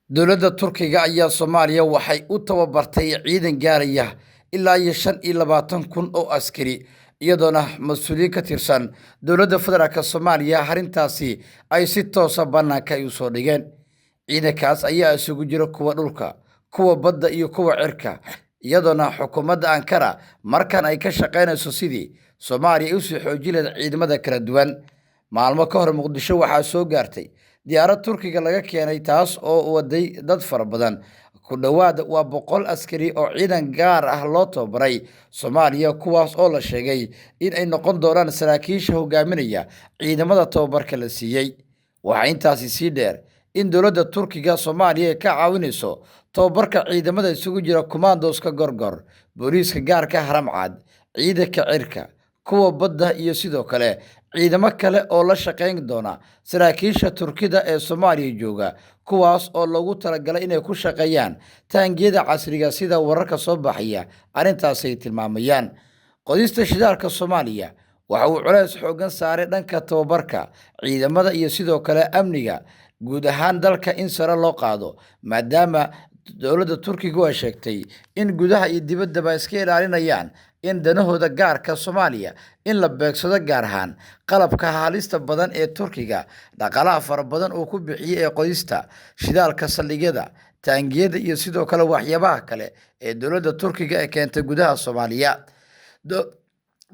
Dowladda Turkiga ayaa Soomaaliya waxay u tababartay ciidan gaaraya ilaa iyo 25,000 oo askari, iyadoona mas-uuliyiin ka tirsan dowladda federaalk Soomaaliya arrintaasi ay si toosa bannaanka ay u soo dhigeen. Ciidankaas ayaa isugu jira kuwa dhulka, kuwa badda iyo kuwa cirka, iyadoona xukuumadda Ankara markan ay ka shaqaynayso sidii Soomaaliya usii xoojin lahayd ciidamada kala duwan. Maalmo ka hor Muqdisho waxaa soo gaartay diyaarad Turkiga laga keenay, taas oo waday dad fara badan, ku dhowaad waa 100 askari oo ciidan gaar ah loo tababaray Soomaaliya, kuwaas oo la sheegay in ay noqon doonaan saraakiisha hogaaminaya ciidamada tababarka la siiyey. Waxaa intaasi sii dheer in dowladda Turkiga Soomaaliya ay ka caawinayso tababarka ciidamada isugu jira kumaandooska Gorgor, booliiska gaarka Haramcad, ciidanka cirka, kuwa badda iyo sidoo kale ciidamo kale oo la shaqayn doona saraakiisha Turkida ee Soomaaliya jooga, kuwaas oo loogu talagalay inay ku shaqeeyaan taangiyada casriga, sida wararka soo baxaya arrintaasay tilmaamayaan. Qodista shidaalka Soomaaliya waxa uu culays xooggan saaray dhanka tababarka ciidamada iyo sidoo kale amniga guud ahaan dalka in sare loo qaado, maadaama dowladda Turkigu ay sheegtay in gudaha iyo dibaddaba iska ilaalinayaan in danahooda gaarka Soomaaliya in la beegsado, gaar ahaan qalabka halista badan ee Turkiga dhaqaalaha fara badan uu ku bixiyey ee qodista shidaalka, saldhigyada taangiyada iyo sidoo kale waxyaabaha kale ee dowladda Turkiga ee keentay gudaha Soomaaliya.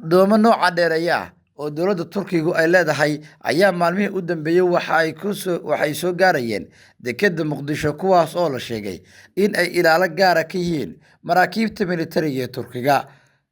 Doomo nooca dheereeya ah oo dowladda Turkigu ay leedahay ayaa maalmihii u dambeeyey waxay soo gaarayeen dekeda Muqdisho, kuwaas oo la sheegay in ay ilaalo gaara ka yihiin maraakiibta militariga ee Turkiga.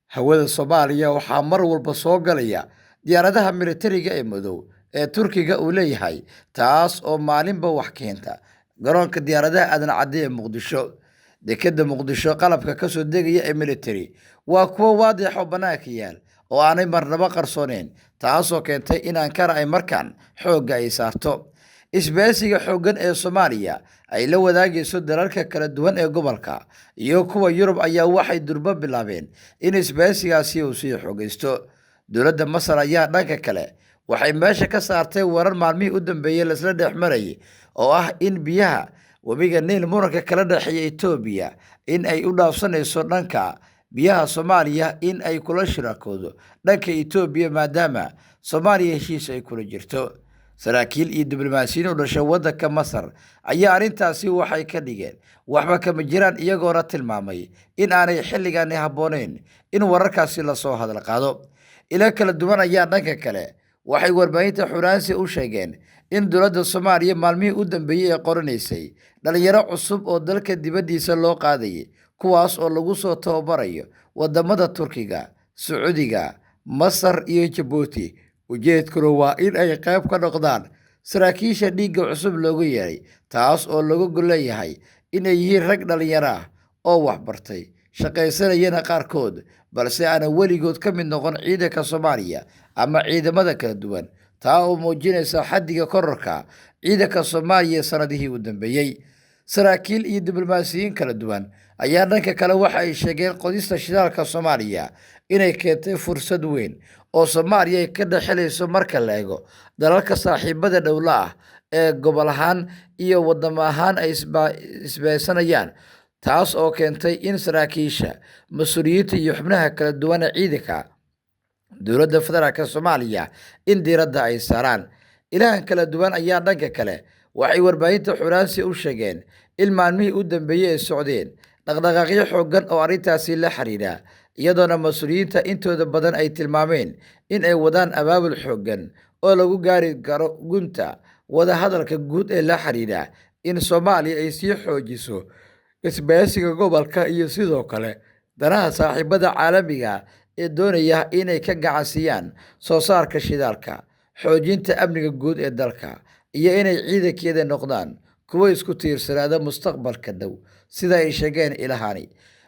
Hawada Soomaaliya waxaa mar walba soo galaya diyaaradaha militariga ee madow ee Turkiga uu leeyahay, taas oo maalinba wax keenta garoonka diyaaradaha Aadan Cadde ee Muqdisho. Dekeda Muqdisho qalabka kasoo degaya ee military waa kuwo waadix oo bannaanka yaal oo aanay marnabo qarsooneyn, taasoo keentay in Ankara ay markaan xoogga ay saarto. Isbahaysiga xooggan ee Soomaaliya ay la wadaagayso dalalka kala duwan ee gobolka iyo kuwa Yurub ayaa waxay durbo bilaabeen in isbahaysigaasi uu sii xoogaysto. Dowladda Masar ayaa dhanka kale waxay meesha ka saartay warar maalmihii u dambeeyey laisla dhex marayay oo ah in biyaha webiga Niil muranka kala dhexeeya Etoobiya in ay u dhaafsanayso dhanka biyaha Soomaaliya in ay kula shiraakoodo dhanka Etoobiya, maadaama Soomaaliya heshiis ay kula jirto. Saraakiil iyo diblomaasiyiin u dhashay waddanka Masar ayaa arrintaasi waxay ka dhigeen waxba kama jiraan, iyagoona tilmaamay in aanay xilligani habbooneyn in wararkaasi lasoo hadal qaado. Ilo kala duwan ayaa dhanka kale waxay warbaahinta Xuraansi u sheegeen in dowladda Soomaaliya maalmihii u dambeeyey ee qoranaysay dhalinyaro cusub oo dalka dibaddiisa loo qaadayay, kuwaas oo lagu soo tababarayo wadamada Turkiga, Sacuudiga, Masar iyo Jabuuti. Ujeedkuna waa in ay qayb ka noqdaan saraakiisha dhiigga cusub loogu yeeray, taas oo looga golleeyahay inay yihiin rag dhalinyaro ah oo waxbartay, shaqaysanayana qaarkood, balse aanan weligood ka mid noqon ciidanka Soomaaliya ama ciidamada kala duwan, taa oo muujinaysa xaddiga kororka ciidanka Soomaaliya sanadihii u dambeeyey. Saraakiil iyo diblomaasiyiin kala duwan ayaa dhanka kale waxa ay sheegeen qodista shidaalka Soomaaliya inay keentay fursad weyn oo Soomaaliya ay ka dhexelayso marka la eego dalalka saaxiibada dhowla ah ee gobol ahaan iyo wadamo ahaan ay isbahaysanayaan, taas oo keentay in saraakiisha, mas-uuliyiinta iyo xubnaha kala duwan ee ciidanka dowladda federaalk Soomaaliya in diiradda ay saaraan. Ilahan kala duwan ayaa dhanka kale waxay warbaahinta Xuraansi u sheegeen in maalmihii u dambeeyey ay socdeen dhaqdhaqaaqyo xooggan oo arrintaasi la xiriira, iyadoona mas-uuliyiinta intooda badan ay tilmaameen in ay wadaan abaabul xooggan oo lagu gaari karo gunta wadahadalka guud ee la xiriira in Soomaaliya ay sii xoojiso isbahaysiga gobolka iyo sidoo kale danaha saaxiibada caalamiga ee doonaya inay ka gacan siiyaan soo saarka shidaalka, xoojinta amniga guud ee dalka iyo inay ciidankeeda noqdaan kuwo isku tiirsanaada mustaqbalka dhow, sida ay sheegeen ilahani.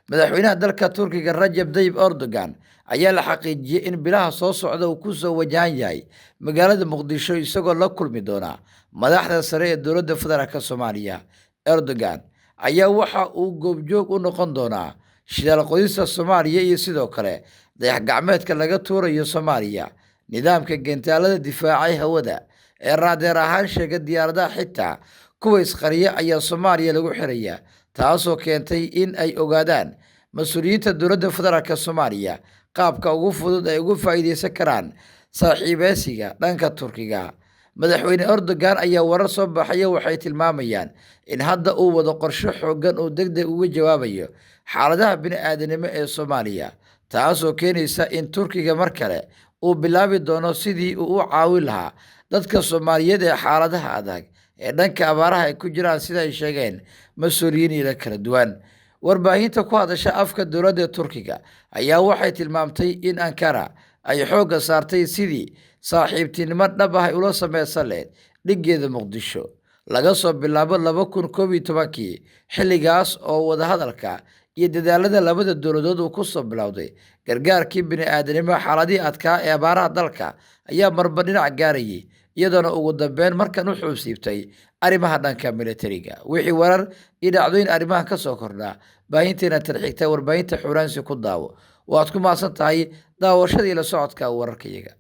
Madaxweynaha dalka Turkiga Rajab Tayyip Erdogan ayaa la xaqiijiyey in bilaha soo socda uu ku soo wajahan yahay magaalada Muqdisho, isagoo la kulmi doona madaxda sare ee dowladda federaalk Soomaaliya. Erdogan ayaa waxa uu goobjoog u noqon doonaa shidaal qodista Soomaaliya iyo sidoo kale dayax gacmeedka laga tuurayo Soomaaliya, nidaamka gentaalada difaacay hawada ee raadeer ahaan sheega diyaaradaha xitaa Kuwa isqariya ayaa Soomaaliya lagu xirayaa, taasoo keentay in ay ogaadaan mas-uuliyiinta dowladda federaalk Soomaaliya qaabka ugu fudud ay uga faa'iideysan karaan saaxiibeysiga dhanka Turkiga. Madaxweyne Erdogan ayaa warar soo baxaya waxay tilmaamayaan in hadda uu wado qorshe xooggan uu deg deg uga jawaabayo xaaladaha bini'aadanimo ee Soomaaliya, taasoo keenaysa in Turkiga mar kale uu bilaabi doono sidii uu u caawin lahaa dadka Soomaaliyeed ee xaaladaha adag ee dhanka abaaraha ay ku jiraan, sida ay sheegeen mas-uuliyiin ila kala duwan. Warbaahinta ku hadasha afka dowladda Turkiga ayaa waxay tilmaamtay in Ankara ay xoogga saartay sidii saaxiibtinimo dhab ah ay ula sameysan lahayd dhiggeeda Muqdisho laga soo bilaabo 2011-kii, xilligaas oo wadahadalka iyo dadaalada labada dowladood uu ku soo bilowday gargaarkii bini'aadanimo. Xaaladihii adkaa ee abaaraha dalka ayaa marba dhinac gaarayay, iyadoona ugu dambeyn markan u xuubsiibtay arrimaha dhanka militariga. Wixii warar iyo dhacdooyin arrimahan ka soo kordhaa, baahinteena tarxigta warbaahinta Xuuraansi ku daawo. Waad ku mahadsan tahay daawashadii la socodka wararkayaga.